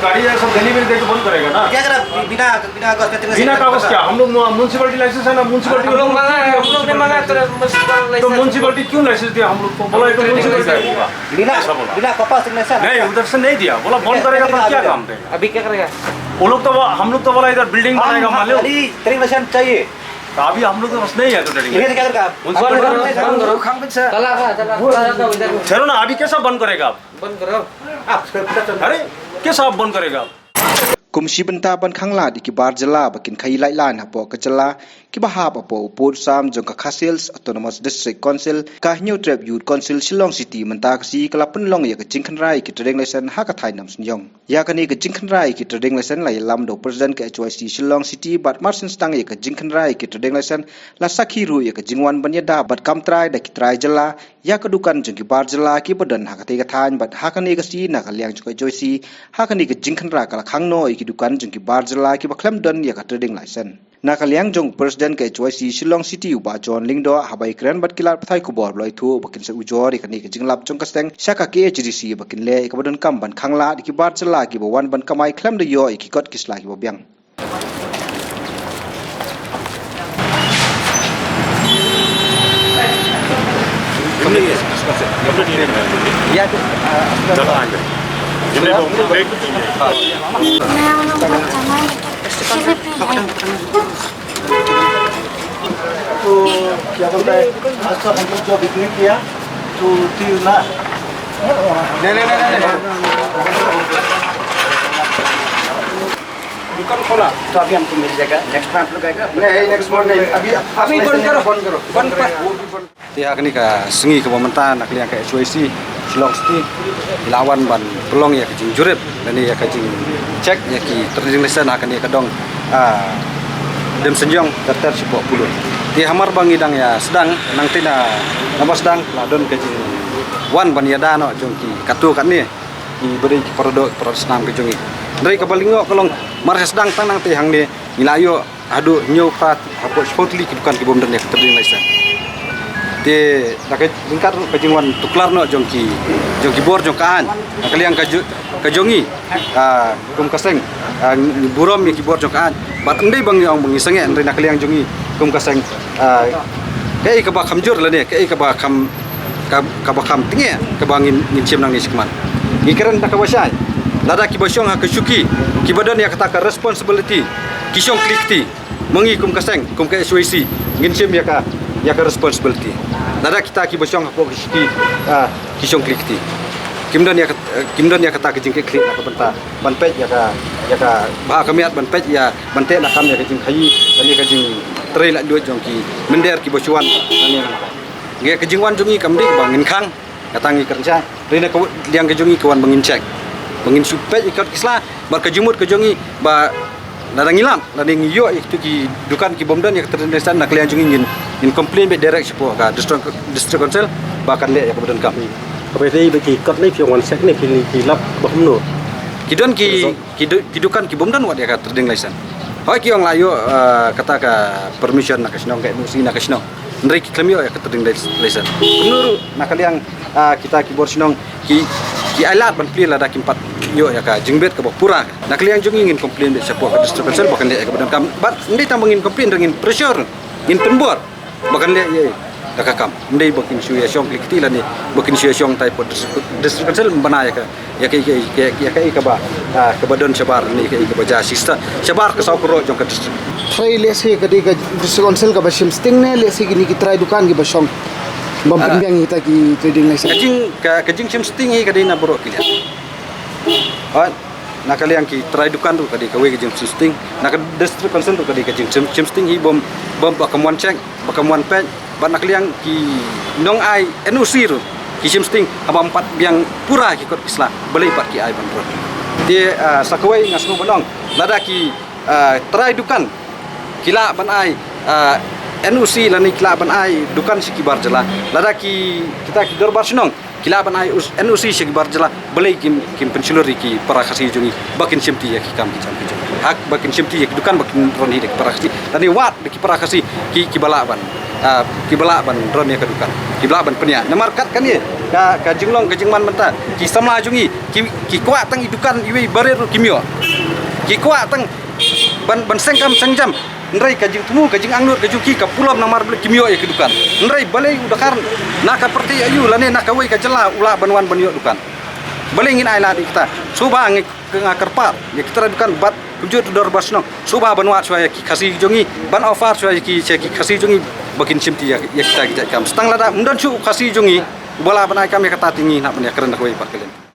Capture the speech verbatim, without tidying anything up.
गाड़ी ये सब गली में देके बंद करेगा ना। क्या करा? बिना, बिना कागज का बिना कागज क्या? हम लोग म्युनिसिपैलिटी लाइसेंस है ना, म्युनिसिपैलिटी हम लोग मांगा है, हम लोग ने मांगा तो म्युनिसिपल तो लाइसेंस। म्युनिसिपैलिटी क्यों लाइसेंस दिया हम लोग को? बोला तो म्युनिसिपैलिटी। बिना, ऐसा बोला। बिना पापा सिग्नेचर। नहीं, उधर से नहीं दिया, बोला बंद करेगा तो क्या काम देगा? अभी क्या करेगा? वो लोग तो वो-, हम लोग तो बोला इधर बिल्डिंग बनाएगा, मान लो। खाली ट्रेडिंग लाइसेंस चाहिए। तो अभी हम लोग के पास नहीं है तो ट्रेडिंग लाइसेंस। बंद करो, बंद करो। चलो ना, अभी कैसा बंद करेगा आप? बंद करो। अरे, कैसा आप बंद करेगा आप? Kum shi bynta ban khanglad ïa ki bar jylla ba kin khaii laitlan hapoh ka jylla, kiba hap hapoh u pud sam jong ka Khasi Hills Autonomous District Council, ka Hynñiewtrep Youth Council Shillong City mynta ka sngi ka la pynlong ïa ka jingkhynra ïa ki trading license ha ka thaiñ Namsynniang. Ïa kane ka jingkhynra ïa ki trading license la ïalam da u President ka H Y C Shillong City bad marsien sdang ïa ka jingkhynra ïa ki trading license la sakhi ruh ïa ka jingwan ban ïada bad kam trai da ki trai jylla ïa ka dukan jong ki bar jylla kiba don ha katei ka thaiñ bad ha kane ka sngi na ka liang jong ka H Y C ha kane ka jingkhynra ka la khang noh ïa ki dukan jong ki bar jylla kiba khlem don ïa ka trading license. Na ka liang jong u President ka H Y C Shillong City u Bah John Lyngdoh, haba ïakren bad ki lad pathai khubor ba la ïathuh ba kin sa ujor ïa kane ka jinglap jong ka seng sha ka K H A D C ba kin leh ïa kaba donkam ban khanglad ïa ki bar jylla kiba wan ban kamai khlem da ïoh ïa ki kot ki sla kiba biang. तो क्या बोलता है, आज तो हम लोग जो बिक्री किया, तो तीन ना। नहीं, नहीं, नहीं, नहीं, नहीं। दुकान खोला तो अभी हमको मिल जाएगा, नेक्स्ट में आप लोग आएगा। नहीं, नेक्स्ट मंथ नहीं, अभी आप अभी बंद करो, बंद करो, बंद करो। Te ha kane ka sngi kaba mynta na ka liang ka H Y C Shillong City ki la wan ban pynlong ïa ka jingjurip lane ïa ka jingcheck ïa ki trading license ha kane ka dong, ah, Demsynjong ter ter shapoh Pulun. Te hamar ba ngi dang ïa sdang nangta na, naba sdang la don ka jingwan ban ïada noh jong ki katto katne. Ki ba dei ki para doh, ki para snam ka jong ngi. Hynrei kaba lyngngoh ka long mar sdang tang nangta hangne ngi la ïoh haduh hynñiew phra hapoh shiphew tylli ki dukan ki bym don ïa ka trading license. Te da ka jingkat ruh ka jingwan tuklar noh jong ki, jong ki bor jong ka aiñ na ka liang ka ju-, ka jong ngi, ah, kum ka seng, ah, ngi burom ïa ki bor jong ka aiñ. Bad ym dei ba ngi ong ba ngi sangeh, hynrei na ka liang jong ngi kum ka seng, ah, kaei kaba kham jur lane kaei kaba kham ka, kaba kham tngia kaba ngin, ngin shim nangne shakhmat. Ngi kren da kaba shai, lada kiba shong ha ka shuki kiba don ïa kata ka responsibility ki shong kli kti, ma ngi kum ka seng, kum ka H Y C ngin shim ïa ka, ïa ka responsibility. Lada kita kiba shong hapoh ka shuki, ah, ki shong kli kti, kim don ïa ka, kim don ïa kata ka jingkitkhlieh na ka bynta ban peit ïa ka, ïa ka bha ka miat, ban peit ïa, ban teh lakam ïa ka jingkhaii lane ka jingtrei laitluid jong ki mynder kiba shu wan nangne. Ngi, ka jingwan jong ngi kam dei ba ngin khang, kata ngi kren shai. Hynrei na ka liang ka jong ngi ka wan ba ngin check, ba ngin shu peit ïa ki kot ki sla, bad ka jingmut ka jong ngi ba lada ngi lap, lada ngi ïoh ïa kitu ki dukan ki bym don ïa ka trading license, na ka liang jong ngi ngin, ngin complain beit direct shapoh ka district, district council ba kan leh ïa kaba donkam. Kaba ïadei bad ki kot ne phi wan check ne ki, ki lap ba kumno? Ki don ki, ki du-, ki dukan ki bym don wat ïa ka trading license. Hooid ki ong la ïoh, eh, kata ka permission na ka shnong, ka N O C na ka shnong. Hynrei ki khlem ïoh ïa ka trading license. Kumno ruh na ka liang, ah, kita ki bor shnong ki, ki ailad ban plie lada kim pat ïoh ïa ka jingbit kaba pura. Na ka liang jong ngi ngin complain beit shapoh ka district council ba kan leh ïa kaba donkam. Bad ym dei tang ba ngin complain, hynrei ngin pressure, ngin pynbor ba kan leh ïa, ïa ka kam. Ym dei ba kin shu ïa shong kli kti lane ba kin shu ïa shong tai hapoh district, district council, ym bna ïa ka, ïa ka, ïa ka, ïa ka, ïa ka, ïa kaba, ah, kaba don shabar ne ïa ka, ïa kaba jia shisha shabar ka saw klur jong ka district. Trai lehse ka dei ka district council kaba shim sting ne lehse kine ki trai dukan kiba shong bym pynbiang ïa kita ki trading license. Ka jing, ka, ka jingshim sting hi ka dei na baroh ki liang. Hooid, na ka liang ki trai dukan ruh ka dei kawei ka jingshim sting. Na ka district council ruh ka dei ka jingshim, shim sting hi bym, bym ba kam wan check, ba kam wan peit, bad na ka liang ki nongai N O C ruh ki shim sting haba ym pat biang pura ki kot ki sla, balei pat ki ai ban rot. Te, ah, sa kawei nga sngew ban ong, lada ki, ah, trai dukan ki lah ban ai, ah, N O C lane ki lah ban ai dukan sha ki bar jylla, lada ki, kita ki dorbar shnong ki lah ban ai us-, N O C sha ki bar jylla, balei kim, kim pynshlur ïa ki para Khasi jong ngi ba kin shimti ïa ki kam ki jam ki jong ngi? Hak ba kin shimti ïa ki dukan ba kin run hi da ki para Khasi. Lane wat da ki para Khasi ki, kiba lah ban, ah, kiba lah ban run ïa ka dukan, kiba lah ban pynïaid. Namar kat kane Ka, ka jinglong, ka jingman mynta, ki samla jong ngi, ki, ki kwah tang i dukan iwei i barit ruh kim ïoh. Ki kwah tang ban, ban seng kam seng jam. Hynrei ka jingthmu, ka jingangnud ka jong ki ka pulom namar balei kim ïoh ïa ki dukan. Hynrei balei u dkhar na ka pyrthei aïu lane na kawei ka jylla u lah ban wan ban ïoh dukan. Balei ngin ai lad ïa kita. Sngewbha ngi, nga kyrpad ïa ki trai dukan bad kumjuh u dorbar shnong, sngewbha ban wad shuwa ïa ki Khasi jong ngi, ban offer shuwa ïa ki, ïa ki Khasi jong ngi ba kin shimti ïa, ïa kita ki jait kam. Tang lada ym don shuh u Khasi jong ngi uba lah ban ai kam ïa kata, te ngi hap ban ïakren da kawei pat ka liang.